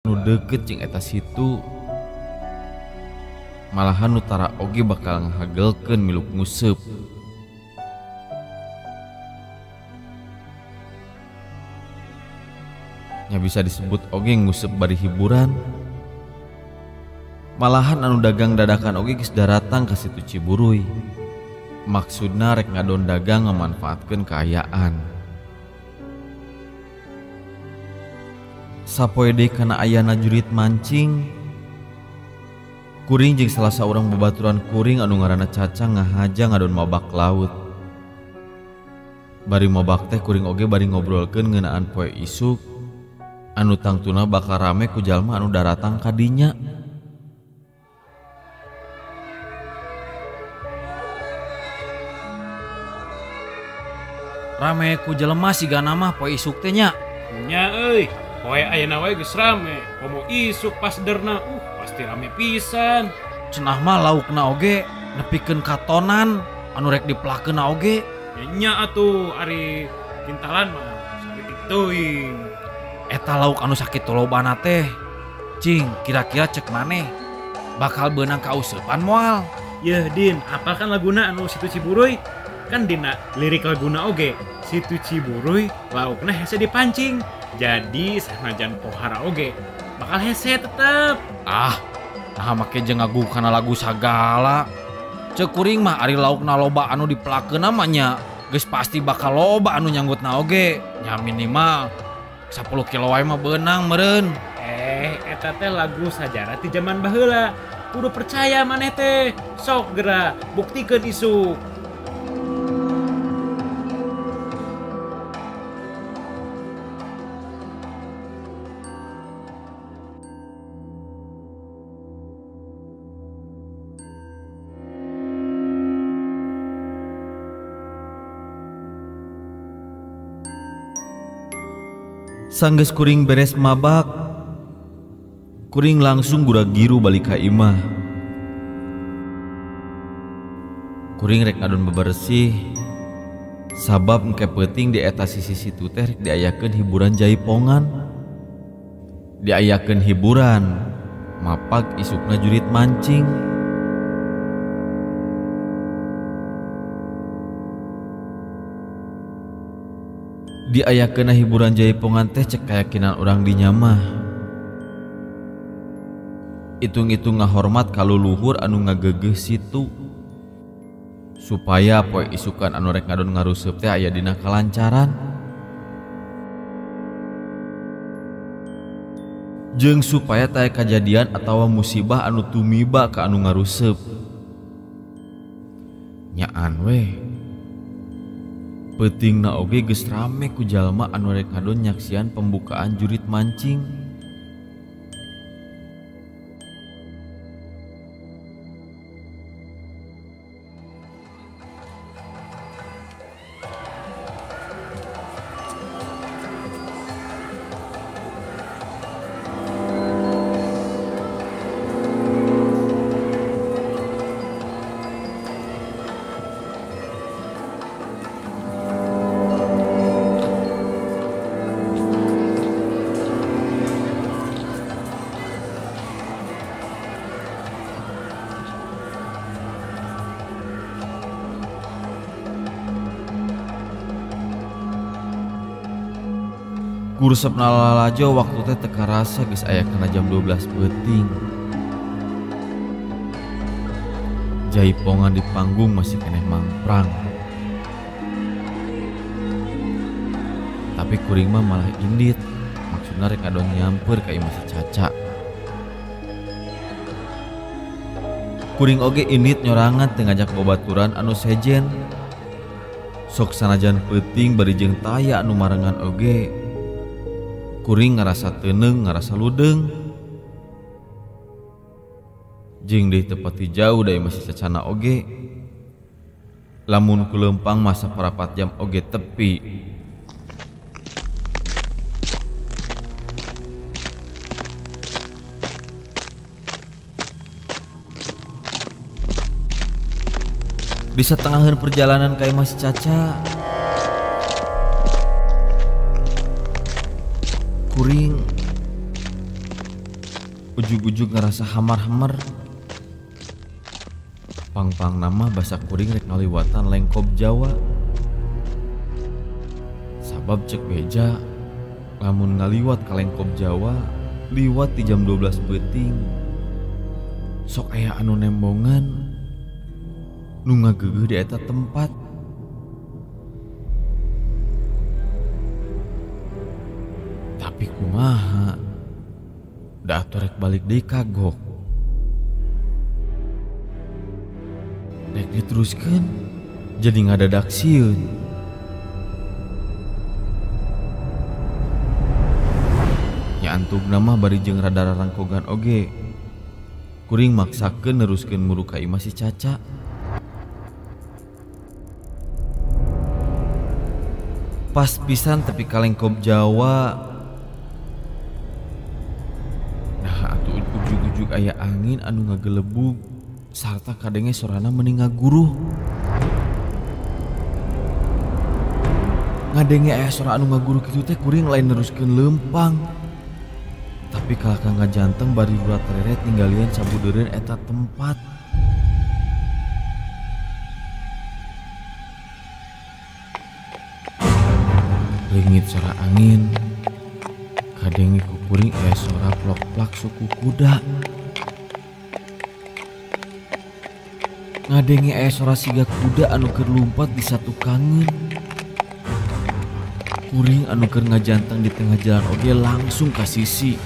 anu deukeut jeung eta situ. Malahan nu tara oge bakal ngahagelkeun miluk nguseup. Nya bisa disebut oge nguseup bari hiburan. Malahan anu dagang dadakan oge geus daratang ka situ Ciburuy. Maksudna rek ngadon dagang ngamanfaatkeun kaayaan. Sapoe deui kana ayana jurit mancing, kuring jeung salah saurang babaturan kuring anu ngaranna Caca ngahaja ngadon mabak laut. Bari mabak teh kuring oge bari ngobrolkeun ngeunaan poe isuk anu tangtuna bakal rame ku jalma anu daratang ka dinya. Rame ku jelema sigana mah poe isuk teh nya. Nya euy, poe ayeuna wae geus rame. Komo isuk pas derna, pasti rame pisan. Cenah mah laukna oge nepikeun katonan anu rek dipelakeunna oge. Nya atuh ari kintalan mah sakitu teuing. Eta lauk anu sakitu lobana teh. Cing, kira-kira cek maneh bakal beunang kauseupan moal? Yeuh Din, apal kan laguna anu Situ Ciburuy? Kan dina lirik laguna oge Situ Ciburuy laukna hese dipancing. Jadi sanajan pohara oge bakal hese tetep. Ah, nah make jeung ngagu kana lagu sagala. Ceuk kuring mah ari laukna loba anu dipelakeunna mah nya geus pasti bakal loba anu nyanggutna oge. Nya minimal 10 kilo wae mah beunang meureun. Eta teh lagu sajarah ti jaman baheula. Kudu percaya maneh teh. Sok geura buktikeun isuk. Sanggeus kuring beres mabak, kuring langsung gura-giru balik ka imah. Kuring rek ngadon bebersih, sabab engke peuting di eta sisi situ teh rek diayakeun hiburan jaipongan. Diayakeun hiburan, mapak isukna jurit mancing. Diayakeunna hiburan jaipongan teh cek kayakinan urang dinya mah. Itung-itung ngahormat ka luluhur anu ngageugeuh situ. Supaya poe isukan anu rek ngadon ngaruseup teh aya dina kalancaran. Jeung supaya taya kajadian atawa musibah anu tumiba ka anu ngaruseup. Nyaan weh. Peutingna oge geus rame ku jalma anu rek ngadon nyaksian pembukaan jurit mancing. Kuresep nalalajo waktu teh teu karasa geus aya kana jam 12 peuting. Jaipongan di panggung masih keneh mangprang. Tapi kuring mah malah indit, maksudna rek ngadon nyamper ka imah si Caca. Kuring oge indit nyorangan teu ngajak babaturan anu sejen. Sok sanajan peuting bari jeung taya anu marengan oge. Kuring ngarasa teuneng, ngarasa ludeung. Jeung deui teu pati jauh da imah si Cacana oge. Lamun kulempang mah saparapat jam oge tepi. Di satengaheun perjalanan ka imah si Caca, kuring Ujug-ujug ngerasa hamar-hamar. Pang-pang nama basa kuring rek ngaliwatan lengkob Jawa. Sabab cek beja lamun ngaliwat ka lengkob Jawa liwat di jam 12 peuting. Sok aya anu nembongan nu ngageugeuh di eta tempat. Tapi kumaha da atuh rek balik deui kagok. Rek diteruskeun jadi ngadadak sieun. Nya antugna mah bari jeung rada rarangkogan oge. Kuring maksakeun neruskeun muru ka imah si Caca. Pas pisan tepi ka lengkob Jawa. Nah atuh ujug-ujug aya angin anu ngagelebug sarta kadenge sorana meni ngaguruh. Ngadenge aya sora anu ngaguruh kitu teh kuring lain neruskeun leumpang. Tapi kalahka ngajanteng bari urat reret ninggalian sabudeureun eta tempat. Leungit sora angin, kadenge ku kuring aya sora plok-plak suku kuda. Ngadenge aya sora siga kuda anu keur lumpat di satukangeun. Kuring anu keur ngajanteng di tengah jalan oge langsung ka sisi.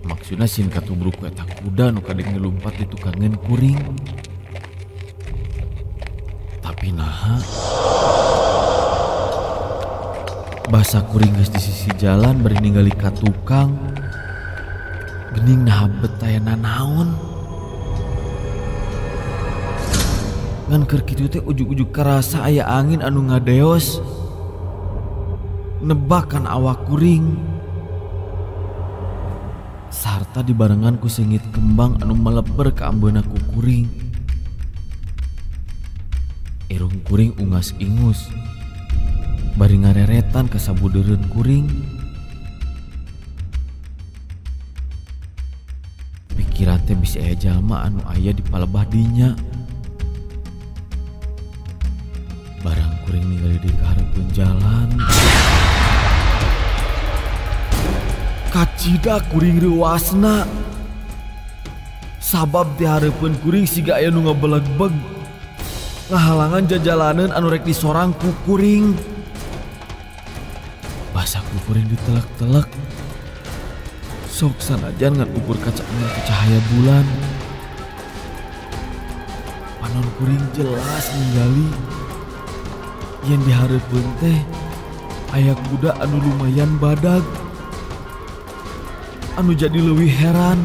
Maksudna sieun katubruk ku eta kuda nu kadenge lumpat di tukangeun kuring. Tapi naha basa kuring geus di sisi jalan bari ningali ka tukang. Gening naha bet aya nanaon. Ngan keur kitu teh ujug-ujug karasa aya angin anu ngadeos nebakan awak kuring. Sarta dibarengan ku seungit kembang anu meleber ka ambeuna ku kuring. Irung kuring ungas-ingus bari ngareretan ka sabudeureun kuring. Pikiran teh bisi aya jalma anu aya di palebah dinya. Barang kuring ningali di kahareupeun jalan. Kacida kuring reuasna. Sabab di hareupeun kuring siga aya nu ngabelegbeg. Ngahalangan jajalaneun anu rek disorang ku kuring. Basa ku kuring ditelek-telek. Sok sanajan ngan ukur kaca ku cahaya bulan. Panon kuring jelas ningali yen di hareupeun teh aya kuda anu lumayan badag. Anu jadi leuwih heran,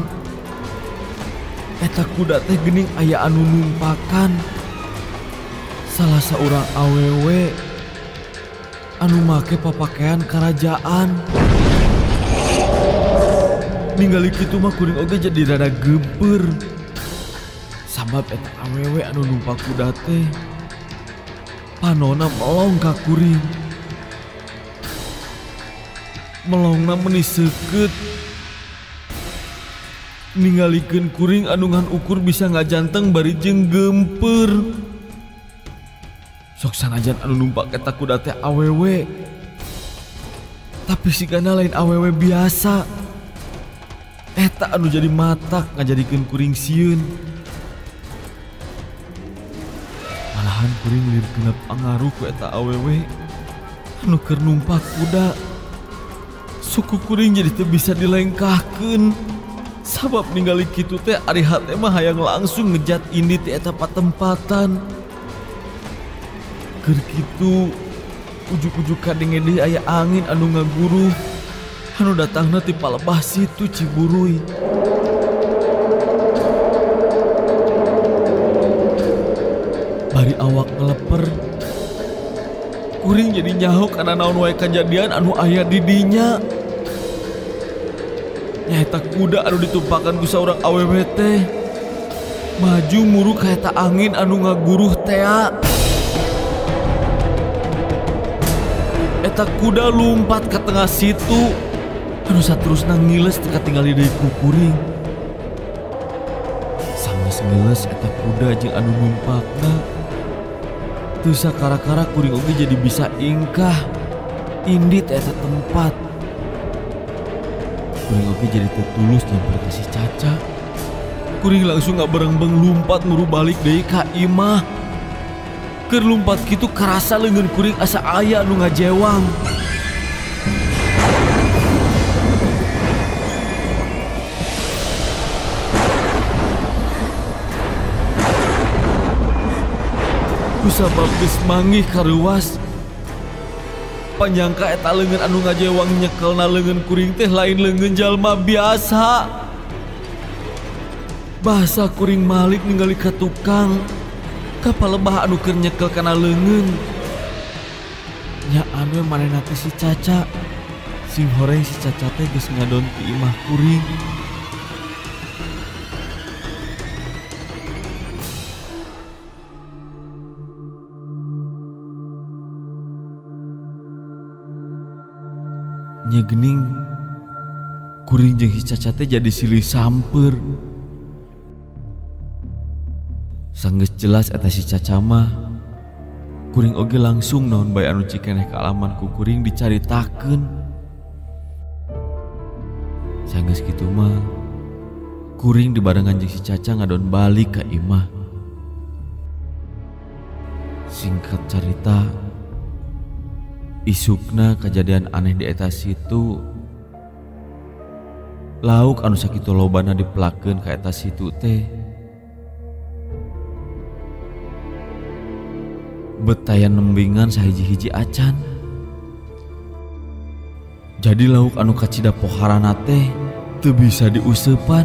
eta kuda teh geuning aya anu numpakan. Salah saurang awewe anu make papakaian kerajaan. Ningali kitu mah kuring oge jadi rada geumpeur. Sabab eta awewe anu numpak kuda teh panona melong ka kuring. Melongna meni seukeut. Ningalikeun kuring anu ngan ukur bisa ngajanteng bari jeung geumpeur. Sok sanajan anu numpak eta kuda teh awewe. Tapi sigana lain awewe biasa. Eta anu jadi matak ngajadikeun kuring sieun. Malahan kuring lieur genep pangaruh ku eta awewe anu keur numpak kuda. Suku kuring jadi teu bisa dilengkahkeun. Sabab ningali kitu teh ari hate mah hayang langsung ngejat indi ti eta patempatan. Keur kitu ujug-ujug kadenge deui aya angin anu ngaguruh anu datangna ti palebah situ Ciburuy. Bari awak ngeleper, kuring jadi nyaho kana naon wae kajadian anu aya di dinya. Nyaeta kuda anu ditumpakan ku saurang awewe teh maju muru ka eta angin anu ngaguruh tea. Eta kuda lumpat ke tengah situ Anu saterusna ngiles teu katingali deui ku kuring. Sanggeus ngiles eta kuda jeung anu numpakna. Teu sakara-kara kuring oge jadi bisa ingkah indit eta tempat. Kuring oge jadi teu tulus nyamper ka si Caca. Kuring langsung ngaberengbeng lumpat muru balik deui ka imah. Keur lumpat kitu karasa leungeun kuring asa aya nu ngajewang. Kusabab geus manggih kareuwas. Panyangka eta leungeun anu ngajewang nyekelna leungeun kuring teh lain leungeun jalma biasa. Bahasa kuring malik ningali ka tukang ka palebah anu keur nyekel kana leungeun. Nyaan we manehna teh si Caca. Sing horeng si Caca teh geus ngadon ti imah kuring. Nya geuning kuring jeung si Caca teh jadi silih samper. Sanggeus jelas eta si Caca mah, kuring oge langsung naon bae anu cikeneh kaalaman ku kuring dicaritakeun. Sanggeus kitu mah kuring dibarengan jeung si Caca ngadon balik ka imah. Singkat carita, isukna kejadian aneh di eta situ. Lauk anu sakitu lobana dipelakeun ka eta situ teh betayan nembingan sahiji-hiji acan. Jadi lauk anu kacida poharana teh teu bisa diuseupan.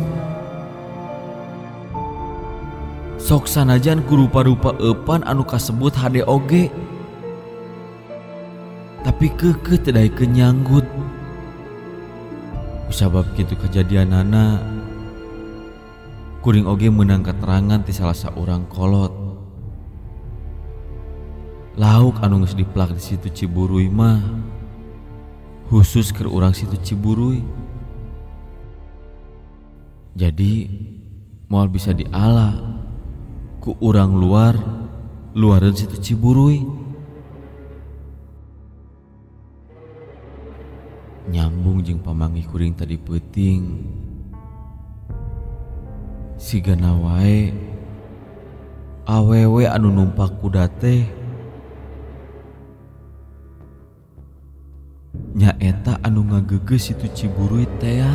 Sok sanajan ku rupa-rupa eupan anu kasebut hade oge, tapi keukeuh teu daekeun nyanggut. Kusabab kitu kajadianana, kuring oge meunang katerangan ti salah saurang kolot. Lauk anu geus diplak di situ Ciburuy mah khusus keur urang situ Ciburuy. Jadi moal bisa diala ku urang luar luareun situ Ciburuy. Nyambung jeung pamanggih kuring tadi peuting. Sigana wae awewe anu numpak kuda teh nyaeta anu ngagegeus situ Ciburuy tea.